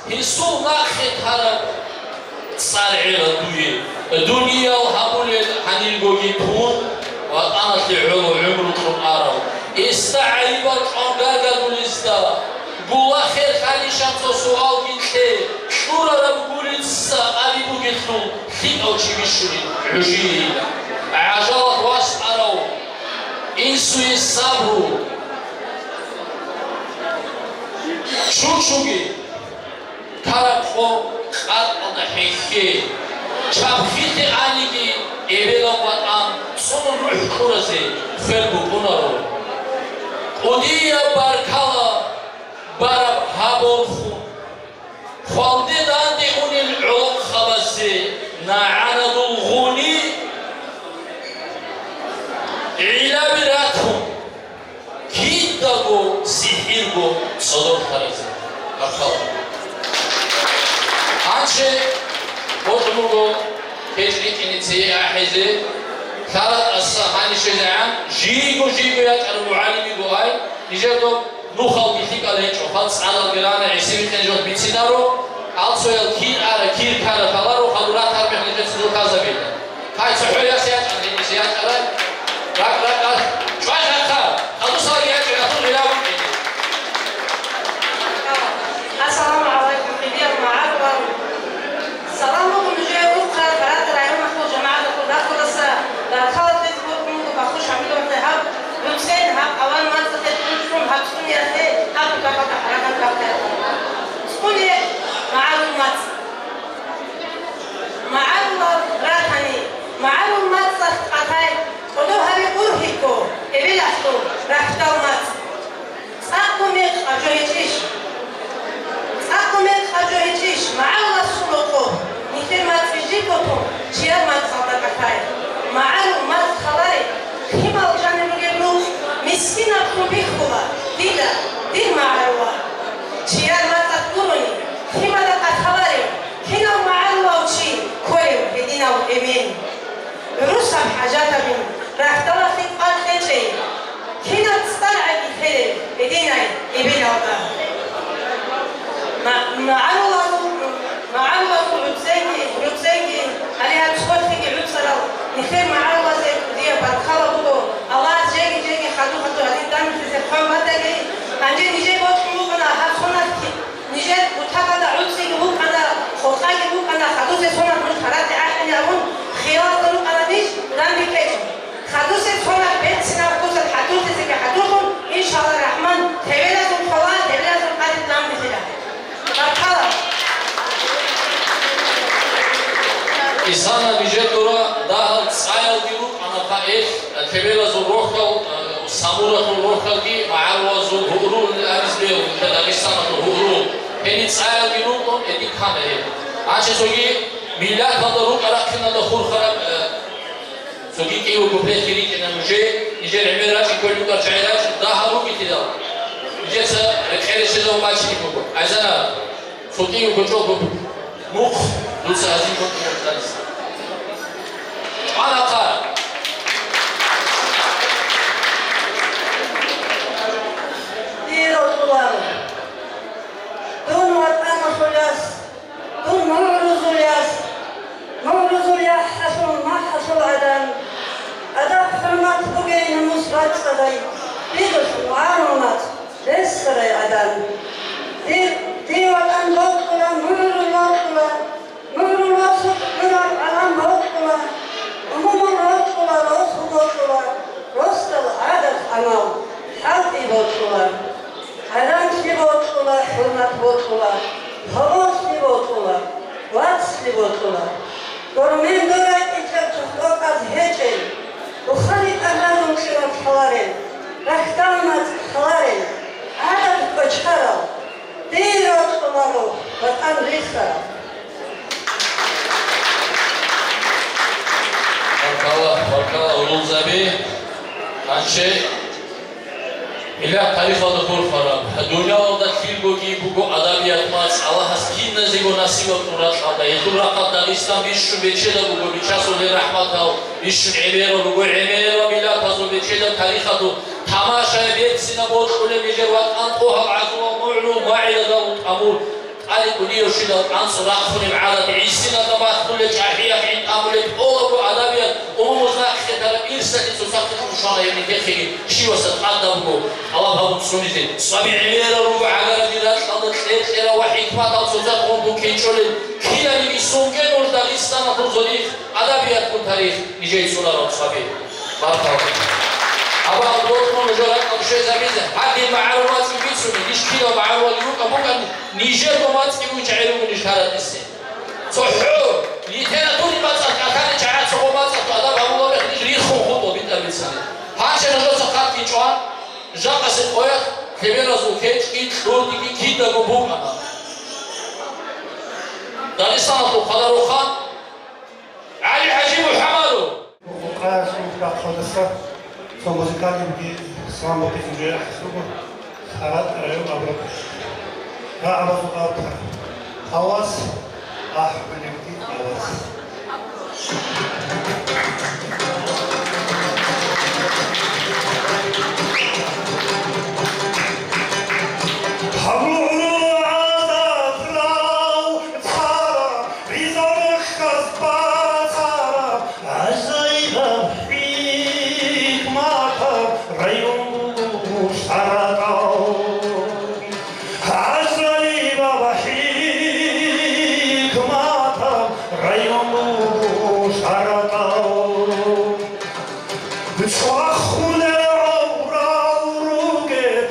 гьесул нахъе тараб цӀар гӀела дуе. Дуниял гьабулел гьанилгоги тун, ватӀаналъе гӀоло гӀумру кьун арав. Эсда гӀайибал чӀван гаргадулезда, гула хер лъалищан цо суалги кье, кьурараб гурица аби бугелъул, лъикӀав чи вищулин гӀужиейила. ГӀажалат вас арав, инсуе сабру, чучуги, караб къо къаркъалда хӀехье, чабхилъе аниги, эбелав ватӀан цӀунун рухӀ кьуразе хвел букӀунаро. КӀудияб баркала бараб гьаб борхун, хвалде данде унел гӀолохъабазе нагӀанадул гъуни гӀилаби ратун, кидаго сихӀирго цӀодор лъаразе баркала. Анче бокьун буго кечӀ рикӀкӀине цее ахӀизе, лъаратӀаса гьанишезегӀан жийго-жийго ячӀараб мугӀалим йиго ай, нижер доб нухалги лъикӀал гьечӀо, хал цӀалалги рана, гӀисивихъен жо бицинаро, алцоял кир ара, кир ккара лъаларо, хадур ратараб мехалъ нижеца дурказабила. Гьай, цохӀо яс ячӀан, гьениса ячӀарай. Ракь-ракьалъ чӀвай хъархъа, хадусалги ячӀи, гьатун гъилав вукӀине. Ассаламу гӀалайкум, хириял магӀарулал. Салам буго нужее Ухъа, Харата районалъул жамагӀаталъул рахъалдаса, баркала кьезе бокьун буго Бахуш ХӀамидовасда гьаб гӀуцӀен, гьаб аван мацӀалъе тӀунчӀун, гьаб цӀуниялъе, гьаб тутакалда хӀаракат бахъиялъе. ЦӀуне магӀарул мацӀ. МагӀарулал ратани, магӀарул мацӀалъ къатай кӀодо гьабе ургьиго, эбелалъул рахьдал мацӀ. ЦӀакъго мекъаб жо гьечӀищ? ЦӀакъго мекъаб жо гьечӀищ? МагӀаруласул рокъоб нилъер мацӀ бижи бокьун, чиял мацӀалда къатай. МагӀарул мацӀ халареб, лъимал жанир ругеб рукъ мискинаблъун бихьула дида, дир магӀарулал. Чияр мацӀалъ гурони, лъимада къат халарев, кинав магӀарулав чи кколев гьединав эмен? ГӀурусаб хӀажатабин рахьдалалъе къвакӀ кьечӀей, кинаб цӀар гӀаги лъелев гьединай эбелалда? Ма-, магӀарулазул, магӀарулазул гӀуцӀенги, гӀуцӀенги, гьале гьаб цолъиги гӀуцӀарал нилъер магӀарулазе кӀудияб баркала буго, Аллагьас жеги-жеги хадур-хадур гьадин данделъизе хъван батаги, гьанже нижее бокьун букӀана гьаб соналъ ки-, нижер бутӀакалда гӀуцӀиги букӀана, хокъаги букӀана, хадусе сонаб нуж Харате ахӀине абун, хиялалда рукӀана ниж данде кьечӀун. Хадусе сонаб берцинаб хъусал хӀадурлъизеги хӀадурлъун, иншалла рахман, тевелазул хвала, тевелазул къадир данделъила. Баркала. Исана нижер дора дагьал цӀаялги рукӀана, хъа эл, тевелазул рохьал, Самуралъул рохьалги, магӀарулазул гьурул абиз бегьун, Дагъистаналъул гьурул. Гьениб цӀаялги рукӀун, эди ккана гьеб. Гьанже цоги миллаталда рукӀа-рахъиналда хурхараб, э, цоги кӀиго куплет рикӀкӀина нужее, нижер гӀемер рачӀи кколел рукӀар жагьилал дагьал рукӀинтидал. Нижеца рекъерещезабун бачине буго. Айзана. Цо кӀиго кучӀого мухъ дуца гьазин букӀине кканис. ЧӀван ахъа. Дир рокъуларо. Дун ватӀаналъул яс, дун мугӀрузул яс, мугӀрузул яхӀалъул махӀалъул гӀадан. Адаб-хӀурмат бугей, намус бацӀцӀадай, дидулъ магӀарул мацӀ. Ресарай гӀадан. Дир, дир ватӀан бокьула, мугӀрул вокьула, мугӀрул васухъ гӀураб гӀалам бокьула, умумул рокьула, росу бокьула, росдал гӀадат ХӀурмат бокьула, гьаволлъи бокьула, вацлъи бокьула. Дурмин дур ракӀичӀеб цохӀо кӀаз гьечӀел, ухари тӀагьазул кьураб лъаларел, рахьдал мацӀ лъаларел, гӀадат кӀочарал, дир рокьуларо ватӀан рихарал. Баркала, баркала, урузаби. Гьанже Илагь тарихалда хурхараб, дуниялалда лъилгоги буго адабият мацӀ, Аллагьас киназего насибаб тӀуракьалда, гьелъул рахъалда Дагъистан бищун бечедаб буго, Бичасул рахӀматал бищун гӀемерал руго, гӀемерал миллатазул бечедаб тарихалда тамашаяб берцинаб бокьулеб нижер ватӀан тӀогьал гӀазулал мугӀлу магӀиладал тӀамур. ТӀадегӀанав щведал анцӀ рахъунеб гӀадат гӀисиназда бахъулел чӀахӀияб гӀин тӀамулеб тӀолабго адабият умумузда хӀетараб ирсалъе цоцахъе кьушана гьеб нилъехъеги щиваса тӀадабго тӀалаб гьабун цонизе. Саби гӀемерал руго гӀагараби ракьалда кьер-кьерал ва хӀикматал цоцазда гьункун кенчӀолел, кинабиги сунге нуж Дагъистаналъул зорих, адабиятгун тарих нижее цӀунарал саби. Баркала. Абал доркьун нужер ракӀалде щвезабизе, гьадин магӀарулал цӀи бицуни, ниж кинал магӀарулал юкъа букӀан, нижерго мацӀги бугин чагӀи ругони шарагӀиси. ЦохӀо, литературный мацӀалъ кӀалъалел чагӀи цого мацӀалъ адаб гьабулеб мехалъ ниж риххун хутӀо битӀараб бицани. Гьанже нужеца хъат кьичӀо, жакъасеб къоялъ лъеберазул кечӀги, кьурдиги кидаго букӀана. Дагъистаналъул хъаларухан ГӀали ХӀажи МухӀамадов. Къаялъул рахъалдаса цо музыкальный салам бокьизе жо яхӀ буго, Сарат район абураб. Рагьабазул аб гьавас, ахӀулевги гьавас. Гьаб гӀурул гӀазаб рал цараб, ризал рехсаз бацараб, гӀажаибаб хӀикматаб район буго Саратал. ГӀажаибаб хӀикматаб район буго Саратал. ЦӀвахулел гӀаврал ругел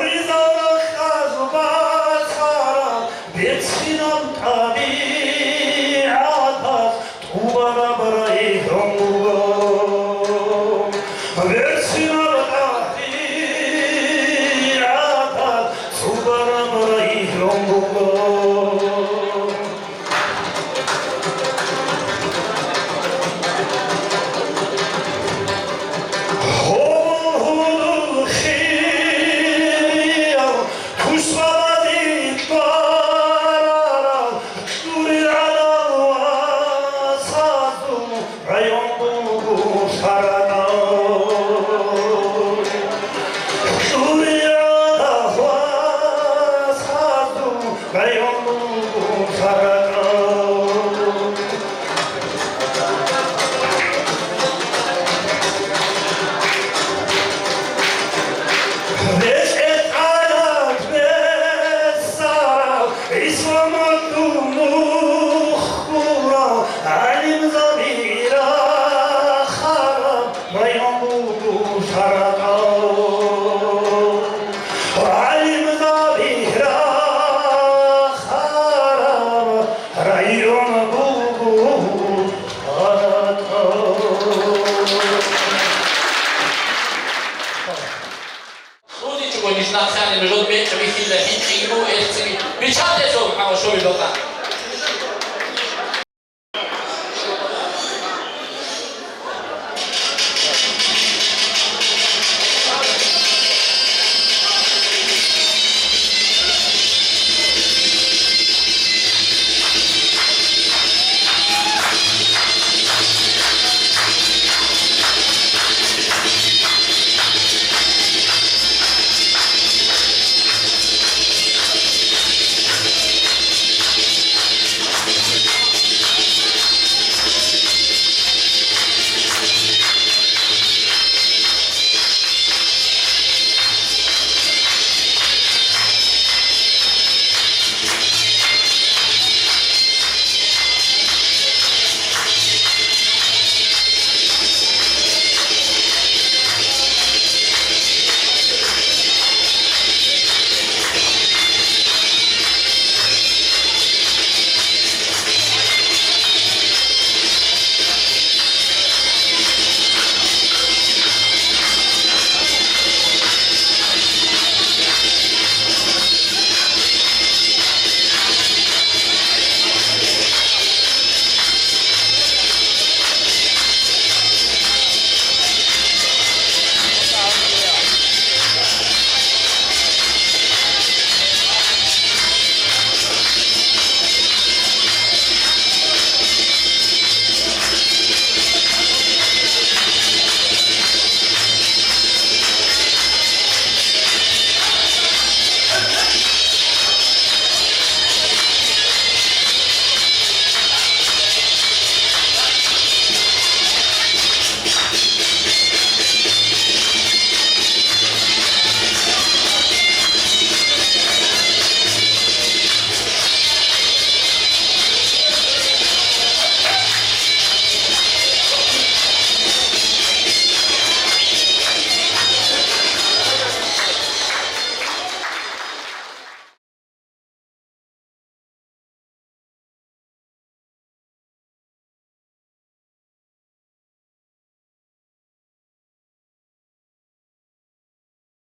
ризал рахъаз бацараб, берцинаб тӀабигӀаталъ тӀубараб район буго. Берцинаб тӀабигӀаталъ тӀубараб район буго. Гьобол гьудул хириял кушбалади кьварарал, кьурил гӀадал васазул район буго Саратал. Кьурил гӀадал васазул район буго Саратал. РекӀелъ гӀадат бесарал, исламалъул нух ккурал, гӀалимзаби рахарал район буго Саратал. ГӀалимзаби рахарал район буго Саратал. РудичӀого ниж нахъани нужер мекъ бихьила, хӀинкъиги, эрцинги. Биччатесо гьава шоби бакъа.